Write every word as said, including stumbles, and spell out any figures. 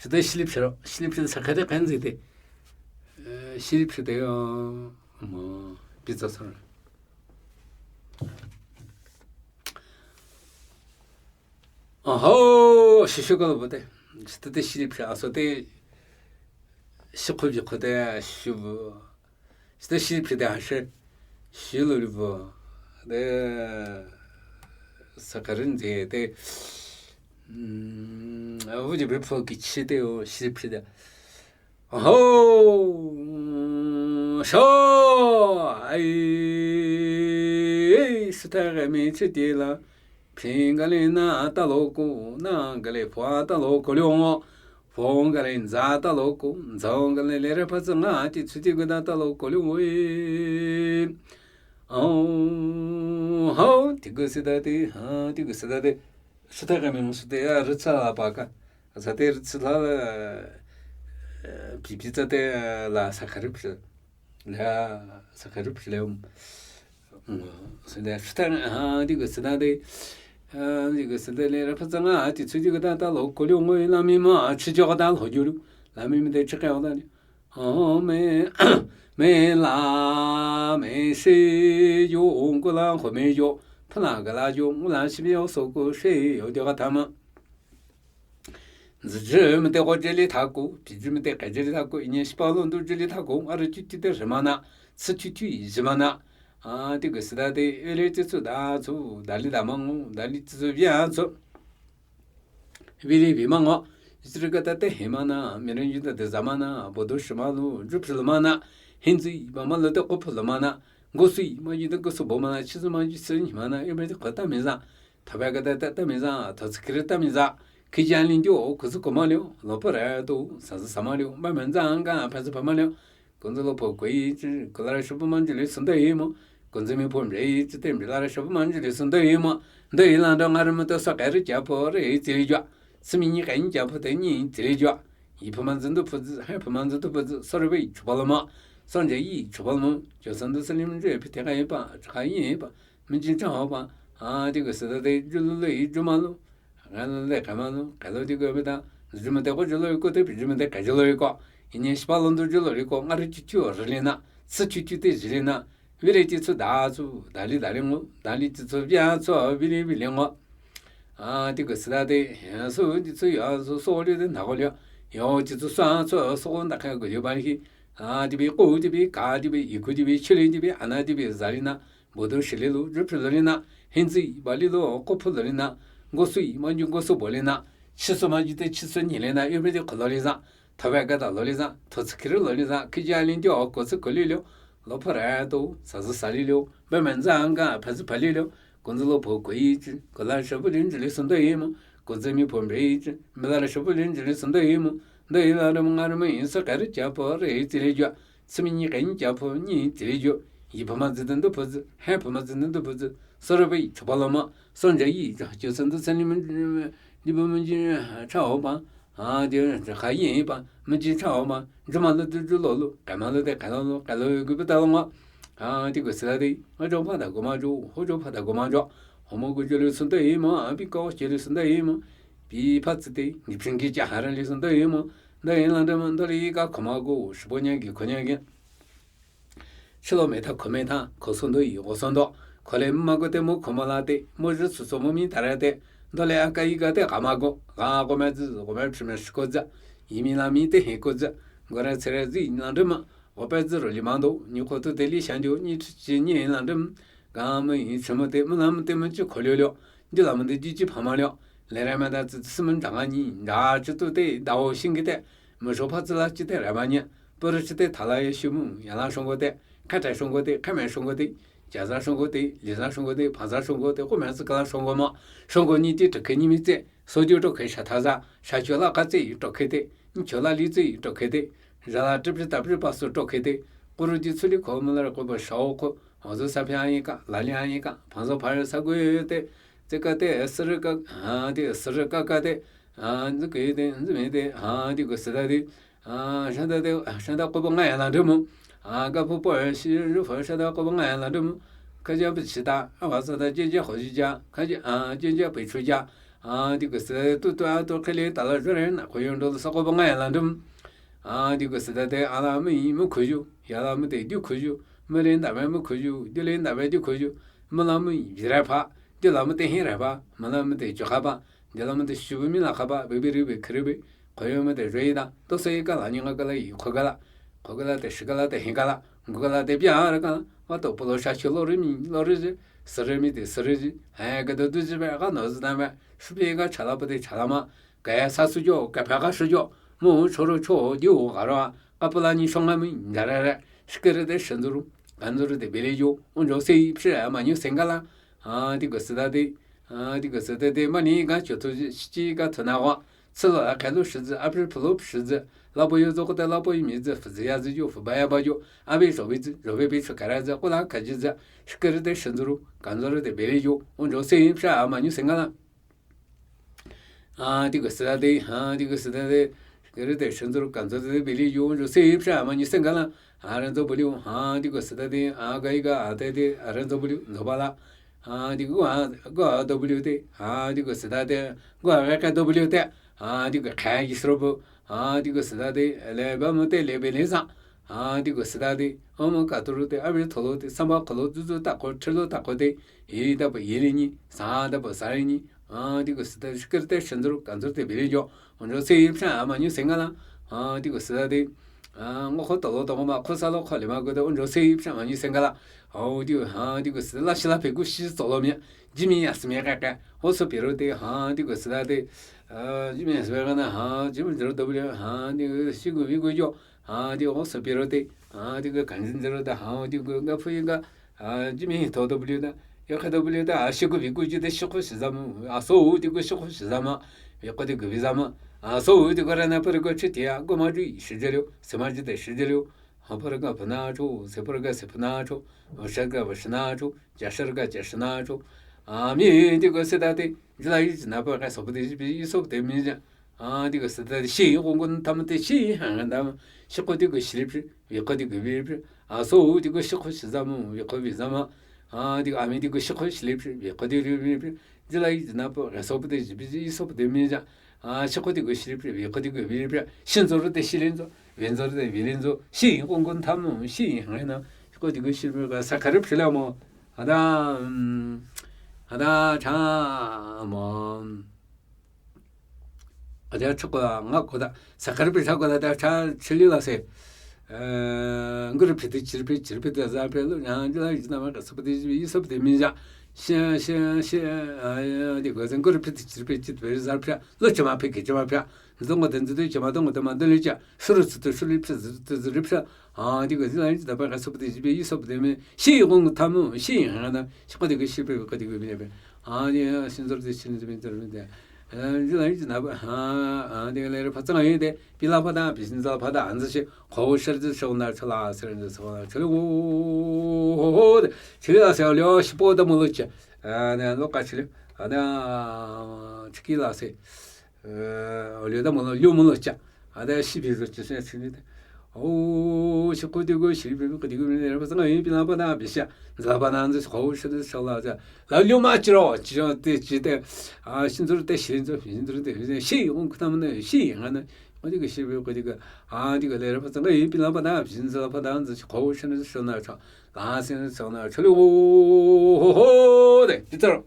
Shite shilip shiro, shilip shite sakha de kanzi de. Eh, shilip shite yo, mo, pizza sara. Oho, shishu kalo bote. Shite de shilip shi, aso de, shikhu jikhu de, shu. Shite shilip shite hashe. Shilu libo. De, sakarin de, de. Mm, avu de bepho ki shite o, shilip shite. Ho, sho, ai, ai, sita ga mi chiti la. Phi ga le na ta lo ko, na ga le pho ta lo ko lyo ngo. Pho ga le nza ta lo ko, nza ga le le re pha tsa nga ti tsu ti ga da ta lo ko lyo ngo e. Au, hau, ti ga se da ti, ha, ti ga se da ti. Sita ga mi mo sita ya, ri tsa la pa ka. Sa te ri tsa la, eh, pi pi tsa te, eh, la sa ka ri pi. La sa ka ri pi le, um. Mm, se da sita, ha, ti ga se da de, ha, ti ga se da le, ra pha tsa nga, ti tsu ti ga da ta lo, ko lyo ngo la mi ma, chi jo ga da lo ju lu. La mi mi de chi ka da ni. Ho me, me la, me shi yo, ong ko la, ho me yo. Pha la ga la yo, ngo la shi yo, so ko shi yo, de ga ta ma. Nzi ji me te ko ji li ta ko, pi ji me te ka ji li ta ko, inye shi pa lo ndu ji li ta ko, a ri ti ti te ri ma na, tsi ti ti ji ma na. A, ti ga se da de, e le ti tsu da tsu, da li da ma ngo, da li ti tsu bia tsu. Vili vi ma ngo, zirga ta te he ma na, mi ren yu ta te za ma na, bo do shi ma lu, ju pri lu ma na, hin zi ba ma lu te ko pu lu ma na, ngo sui ma yu te ko su bo ma na, chi su ma yu su ni ma na, yu me te ko ta mi za, ta ba ga ta ta ta mi za, ta tsi kri ta mi za, ki jan lin jo, ko su ko ma liu, lo pa ra to, sa sa ma liu, ba men za nga, pa sa pa ma liu, 工资老婆贵，这个拉什不满足的是对吗？工资没破没，这点没拉什不满足的是对吗？对，那着俺们都说该是家婆的，这里家，是明你该你家婆的，你这里家，一不满足都不止，还不满足都不止，说了呗，出不了嘛，算这一出不了嘛，就算都是你们这一天还一把，还一把，没经常好吧？啊，这个是他的，就累，就忙碌。 Nga lo le kama lo, ka lo ti ko beta, ju mo te ko ju lo ko te, ju mo te ka ju lo ko. Ini shi pa lo ndu ju lo ko, nga ri ti ti o ri le na, tsi ti ti te ji le na. Vili ti tsu da tsu, da li da li ngo, da li ti tsu via tsu, vili vili ngo. A, ti ko si da te, ya su ti tsu ya su so le de na ko le. Yo ti tsu sa tsu so nda ka ko yo ba li. A, ti bi ko ti bi ka ti bi, i ku ti bi, chi le ti bi, a na ti bi za li na. Bodo shi le lo, ju pri lo le na, hin zi ba le lo, ko pu lo le na, ngo sui ma ju ngo su bo le na, chi su ma ju te chi su ni le na, yu me de ko lo le za, ta ba ga da lo le za, to tsi kri lo le za, ki ja lin jo ko tsi ko le lo, lo pa ra to, sa zi sa le lo, ba men za nga pa zi pa le lo, 工资老婆贵，个拉什不领子里送对吗？工资没破没子，没拉什不领子里送对吗？对啦，那么俺们也是该着家婆儿子来讲， Tsimi nyi k'ai nyi kyapu nyi tiri yu. Yi pama zi dun du pu zi, he pama zi dun du pu zi. Soro bai chupalama, sonja yi, jo sen du sen ni mun, ni bu mun ji, cha ho pa. A, di, kha yi pa, mun ji cha ho pa. Ju ma lu du ju lo lu, k'ai ma lu de k'ai lo lu, k'ai lo gu bu ta lo ma. A, di gu si la di, a jo pa da gu ma jo, ho jo pa da gu ma jo. Ho mo gu jo lu sun de yi ma, a bi ko je lu sun de yi ma. Bi pa zi de, ni phin gi ja ha ran li sun de yi ma. Nda yin lang de ma, nda li ka ko ma gu, shi bo nya gi ko nya gi. Chilo me ta ko me ta, ko son do yi, ko son do. Ko le ma go te mo ko ma la te, mo ju su so mo mi ta ra te. Nda le a ka yi ka te ka ma go, ka ko me zi, ko me chi me shi ko zi. Yi mi la mi te he ko zi. Go ra tse ra zi lang de ma, ko pe zi ro li ma do, ni ko tu te li shan jo, ni chi chi ni lang de ma. Ka mo yi chi mo te, mo la mo te mo chi ko lyo lyo. Di la mo te ji ji pa ma lyo. Le ra ma da zi si mo da nga ni, da chi tu te, da o shin gi te. Mo sho pa zi la chi te ra ma ni. Pu ri chi te ta la ye shi mu, ya la shong go te. Ka ta shong go te, ka me shong go te. Ja za shong go te, li za shong go te, pa za shong go te, ko me zi ka la shong go ma. Shong go ni ti to ke ni mi te. So ju to ke sha ta za, sha ju la ka te, to ke te. Ni ju la li te, to ke te. Ja la ti pi ta pi pa su to ke te. Ko ru ji su li ko mo la ko ba sha o ko. Ho zo sa pya yi ka, la li yi ka. Pa zo pa sa go te. Te ka te, sir ka, ha, te sir ka ka te. A, nzi ke te, nzi me te, a, di ko si da di. A, sha da de, sha da ko ba nga ya la de mo. A, ka pu po shi ru fo sha da ko ba nga ya la de mo. Ka ja bi chi da, a wa sa da je je ho ji ja. Ka ja, a, je je bi chu ja. ཨ་དེ་གི་སི་ཏ་དེ་ཏུ་ཏུ་ཨ་ཏོ་ཁེ་ལེ་ད་ལ་ཟེར་རེ་ན་ཁོ་ཡོང་འགྲོ་ལ་ས་ཀོ་པ་ང་ཡ་ལ་འདུམ། ཨ་དེ་གི་སི་ཏ་དེ་ཨ་ལ་མི་ཡི་མི་ཁུ་ཞུ་ཡ་ལ་མི་དེ་དུ་ཁུ་ཞུ་མི་ལེ་འདབ་མེ་མི་ཁུ་ཞུ་དུ་ལེ་འདབ་མེ་དུ་ཁུ་ཞུ་མི་ལ་མི་ཡི་ར་ཕ་དུ་ལ་མི་དེ་ཧེ་ར་ཕ་མི་ལ་མི་དེ་ཅོ་ཁ་པ་དུ་ལ་མི་དེ་ཤུ་བི་མི་ལ་ཁ་པ་བི་བི་རི་བི་ཁི་རི་བི་ཁོ་ཡོང་མི་དེ་རེ་ཡི་ད་ཏོ་སེ་ཡི་ཀ་ལ་ཉི་ང་ཀ་ལ་ཡི་ཁོ་ཀ་ལ། ཁོ་ཀ་ལ་དེ་ཤི་ཀ་ལ་དེ་ཧིང་ཀ་ལ་མགུ་ཀ་ལ་དེ་པྱ་ར་ཀ་ལ་ང་ཏོ་པོ་ལོ་ཤ་ཤུ་ལོ་རི་མི་ལོ་རི་ཟི་སི་རི་མི་དེ་སི་རི་ཟི་ཧེ་ཀ་དོ་དུ་ཟི་བེ་ཀ་ནོ་ཟི་ད་མེ་ཤུ་པེ་ཀ་ཆ་ལ་པ་དེ་ཆ་ལ་མ་ཀ་ཡ་ས་སུ་ཅོ་ཀ་ཕ་ཀ་ཤུ་ཅོ་མོ་ཆོ་རོ་ཆོ་དི་འོ་ག་རོ་ཀ་པ་ལ་ཉི་ཤོ་ང་མི་ཉ་ར་ར་ཤི་ཀ་རི་དེ་ཤི་འཛུ་རུ་ག་འཛུ་རུ་དེ་བེ་ལེ་ཡོ་འོ་འཇོ་སེ་ཡི་ཕྱི་ར་མ་ཉུ་སེང་ག་ལ། ཨ་དེ་གོ་སི་ད་དེ་ཨ་དེ་གོ་སི་ད་དེ་མ་ནི་ག་ཅོ་ཐུ་ཤི་ཅི་ག་ཐུ་ན་གོ། ཚི་ལོ་ཨ་ཁ་ལོ་ཤི་ཛི་ཨ་པྲི་ཕུ་ལོ་ཤི་ཛི་ལ་པོ་ཡོ་ཛོ་ཀོ་ཏེ་ལ་པོ་ཡི་མི་ཛི་ཕུ་ཛི་ཡ་ཛི་ཡོ་ཕུ་བ་ཡ་བ་ཡོ་ཨ་བི་ཞོ་བི་ཛི་ཞོ་བི་བི་ཆུ་ཀ་ར་ཛི་ཀོ་ལ་ཁ་ཇི་ཛི་ཤི་ཀ་རི་ཏེ་ཤི་ཛི་རུ་ག་ཛོ་རི་ཏེ་བེ་རི་ཡོ་འོ་ཇོ་སེ་ཡིན་ཕྱ་ཨ་མ་ཉུ་སེ་ང་ལ། ཨ་དེ་གོ་སི་ད་དེ་ཨ་དེ་གོ་སི་ད་དེ་ཤི་ཀ་རི་ཏེ་ཤི་ཛི་རུ་ག་ཛོ་རི་ཏེ་བེ་རི་ཡོ་འོ་ཇོ་སེ་ཡིན་ཕྱ་ཨ་མ་ཉུ་སེ་ང་ལ། ཨ་རན་ཛོ་བུ་ལིའུ་ཨ་དེ་གོ་སི་ད་དེ་ཨ་ག་ཡི་ག་ཨ་ཏེ་དེ་ཨ་རན་ཛོ་བུ་ལིའུ་ཛོ་བ་ལ། ཨ་དེ་གོ་ཨ་གོ་ཨ་ཌབ་བུ་ལིའུ་ཏེ་ཨ་དེ་གོ་སི་ད་དེ་གོ་ཨ་ག་ཌབ་བུ་ལིའུ་ཏེ་ཨ་དེ་གོ་ཁ་ཡི་སི་རོ་བུ་ཨ་དེ་གོ་སི་ད་དེ་ལེ་བ་མོ་ཏེ་ལེ་བེ་ལེ་ཟ། ཨ་དེ་གོ་སི་ད་དེ་ཨོ་མོ་ཀ་ཏུ་རུ་ཏེ་ཨ་བི་ཐོ་ལོ་ཏེ་སམ་བ་ཁོ་ལོ་ཛུ་ཛུ་ཏ་ཁོ་ཁྲི་ལོ་ཏ་ཁོ་ཏེ་ཡི་ད་པོ་ཡི་ལི་ཉི་ཟ་ད་པོ་ཟ་རི་ཉི་ཨ་དེ་གོ་སི་ད་ཤི་ཀ་རི་ཏེ་ཤི་ཛི་རུ་ག་ཛོ་རི་ཏེ་བེ་རི་ཡོ་འོ་ཇོ་སེ་ཡིན་ཕྱ་ཨ་མ་ཉུ་སེ་ང་ལ། ཨ་དེ་གོ་སི་ད་དེ། ཨ་ངོ་ཁོ་ཏོ་ལོ་ཏོ་ངོ་མ་ཁོ་ས་ལོ་ཁོ་ལེ་མ་གོ་ཏེ་འོ་ཇོ་སེ་ཡིན་ཕྱ་མ་ཉུ་སེ་ང་ལ། ཨོ་དེ་ཨ་དེ་གོ་སི་ད་ལ་ཤི་ལ་ཕེ་གུ་ཤི་ཙོ་ལོ་མི་ཇི་མི་ཡ་སི་མི་ཀ་ཀ་ཨོ་སོ་པེ་རོ་ཏེ་ཨ་དེ་གོ་སི་ད་དེ། ཨ་ཇི་མི་ཡ་སི་མི་ཀ་ན་ཨ་ཇི་མི་ཛི་རོ་ཌབ་བུ་ལིའུ་ཨ་དེ་གོ་ཤི་གུ་བི་གུ་ཅོ་ཨ་དེ་ཨོ་སོ་པེ་རོ་ཏེ་ཨ་དེ་གོ་ག་ཛི་ཛི་རོ་ཏེ་ཨ་དེ་གོ་ག་ཕུ་ཡི་ག་ཨ་ཇི་མི་ཐོ་ཌབ་བུ་ལིའུ་ད། ཡ་ཁ་ཌབ་བུ་ལིའུ་ད་ཨ་ཤི་གུ་བི་གུ་ཅི་ཏེ་ཤི་ཁོ་ཤི་ཟ་མོ། ཨ་སོ་དེ་གུ་ཤི་ཁོ་ཤི་ཟ་མ། བི་ཁོ་དེ་གུ་བི་ཟ་མ། ཨ་སོ་དེ་གུ་ར་ན་པ་རི་གོ་ཆི་ཏེ་ཨ་གོ་མ་ཅུ་ཤི་ཇེ་ལིའུ་སེ་མ་ཅི་ཏེ་ཤི་ཇེ་ལིའུ། ཧ་པ་རི་ག་པ་ན་ཆོ་སེ་པ་རི་ག་སེ་པ་ན་ཆོ་བ་ཤ་རི་ག་བ་ཤ་ན་ཆོ་ཇ་ཤ་རི་ག་ཇ་ཤ་ན་ཆོ། ཨ་མི་དེ་གུ་སི་ད་དེ་ཇི་ལ་ཡི་ཇི་ན་པ་ག་སོ་པ་དེ་ཇི་བི་ཡི་སོ་པ་དེ་མི་ཇ། ཨ་དེ་གོ་སི་ད་དེ་ཤི་ཡིན་ཀུང་ཀུན་ཐ་མ་དེ་ཤི་ཡིན་ཧང་ཧང་ད་མ། ཤི་ཁོ་དེ་གོ་ཤི་ལི་ཕི་བི་ཁོ་དེ་གོ་བི་ལི་ཕི། ཨ་སོ་དེ་གོ་ཤི་ཁོ་ཤི་ཟ་མོ་བི་ཁོ་བི་ཟ་མ། ཨ་དེ་གོ་ཨ་མི་དེ་གོ་ཤི་ཁོ་ཤི་ལི་ཕི་བི་ཁོ་དེ་ལི་བི་ཕི། ཇི་ལ་ཡི་ཇི་ན་པ་ག་སོ་པ་དེ་ཇི་བི་ཡི་སོ་པ་དེ་མི་ཇ། ཨ་ཤི་ཁོ་དེ་གོ་ཤི་ལི་ཕི་བི་ཁོ་དེ་གོ་བི་ལི་ཕི། ཤི་ཛོ་རུ་དེ་ཤི་ལི་ཛོ་བི་ཛོ་རུ་དེ་བི་ལི་ཛོ་ཤི་ཡིན་ཀུང་ཀུན་ཐ་མ་ཤི་ཡིན་ཧང་ཧང་ན། ཤི་ཁོ་དེ་གོ་ཤི་ལི་ཕི་ག་ས་ཁ་རི་ཕི་ལ་མོ། ཨ་ད་ཨ་ད་ཆ་མོ། ཨ་ད་ཆོག་གོ་ང་གོ་ད་ས་ཁར་པི་ས་གོ་ད་ད་ཆ་ཆི་ལི་ལ་སེ། ཨ་གུ་རུ་ཕི་ཏི་ཅིར་ཕི་ཅིར་ཕི་ད་ཟ་ཕི་ལུ་ཡང་ཇི་ལ་ཡི་ན་མ་ག་སོ་པ་དེ་ཡི་སོ་པ་དེ་མི་ཇ། ཤ་ཤ་ཤ་ཨ་དེ་གོ་ཟན་གུ་རུ་ཕི་ཏི་ཅིར་ཕི་ཅི་ཏི་ཕི་ཟ་ཕི་ལུ་ཅི་མ་ཕི་ཀི་ཅི་མ་ཕི། ཛོ་ང་དེ་ཛི་དུ་ཅི་མ་དོ་ང་དེ་མ་དོ་ལི་ཅ། ཤུ་རུ་ཙི་དུ་ཤུ་ལི་ཕི་ཛི་དུ་ཛི་རི་ཕི། ཨ་དེ་གོ་ཟི་ལ་ཡི་ད་པ་ག་སོ་པ་དེ་ཡི་སོ་པ་དེ་མི་ཤི་ཡོང་ཐ་མོ་ཤི་ཡིན་ཧང་ན་ཤི་ཁོ་དེ་གོ་ཤི་པེ་ཁོ་དེ་གོ་མི་ལེ་པེ། ཨ་ནི་ཤིན་ཙོར་དེ་ཤིན་ཙོར་མི་ཙོར་མི་དེ། ཨ་ནི་ལ་ཡི་ན་པ་ཨ་ཨ་དེ་ལེ་ར་ཕ་ཙང་ཡིན་དེ་པི་ལ་ཕ་དང་པི་ཤིན་ཙོར་ཕ་དང་ཨ་ཛི་ཤི་ཁོ་བོ་ཤར་ཙི་ཤོག་ན་ཆོ་ལ་སེ་ར་ནི་སོ་ན་ཆོ་ལི་ཝོ་ཧོ་ཧོ་དེ་ཆི་ལི་ལ་སེ་ལི་ཤི་པོ་ད་མོ་ལོ་ཅི། ཨ་ནི་ལོ་ཀ་ཆི་ལི་ཨ་ནི་ཆི་ཀི་ལ་སེ། ཨ་ལུ་ད་མོ་ལོ་ལུ་མོ་ལོ་ཅ། ཨ་ད་ཤི་བི་རུ་ཅི་སེ་ཆི་ནི་དེ། ཨོ་ཤི་ཁོ་དེ་གོ་ཤི་བི་ཁོ་དེ་གོ་མི་ནེ་ར་པ་ཙང་ཡིན་པི་ལ་པ་ད་བི་ཤ། ཛ་པ་ན་ཛི་ཁོ་ཤི་དེ་ཤ་ལ་ཅ། ལ་ལུ་མ་ཅི་རོ་ཅི་རོ་དེ་ཅི་དེ། ཨ་ཤིན་ཙོར་དེ་ཤིན་ཙོར་ཤིན་ཙོར་དེ་ཤི་ཡོང་ཁ་མ་ནེ་ཤི་ཡིན་ང་ནེ། ཁོ་དེ་གོ་ཤི་བི་ཁོ་དེ་གོ་ཨ་དེ་གོ་ལེ་ར་པ་ཙང་ཡིན་པི་ལ་པ་ད་བི་ཤིན་ཙོར་པ་ད་ཛི་ཁོ་ཤི་དེ་ཤ་ན་ཅ། ལ་སེ་ན་ཅ་ན་ཆ་ལུ་ཧོ་ཧོ་དེ་དེ་ཙོར།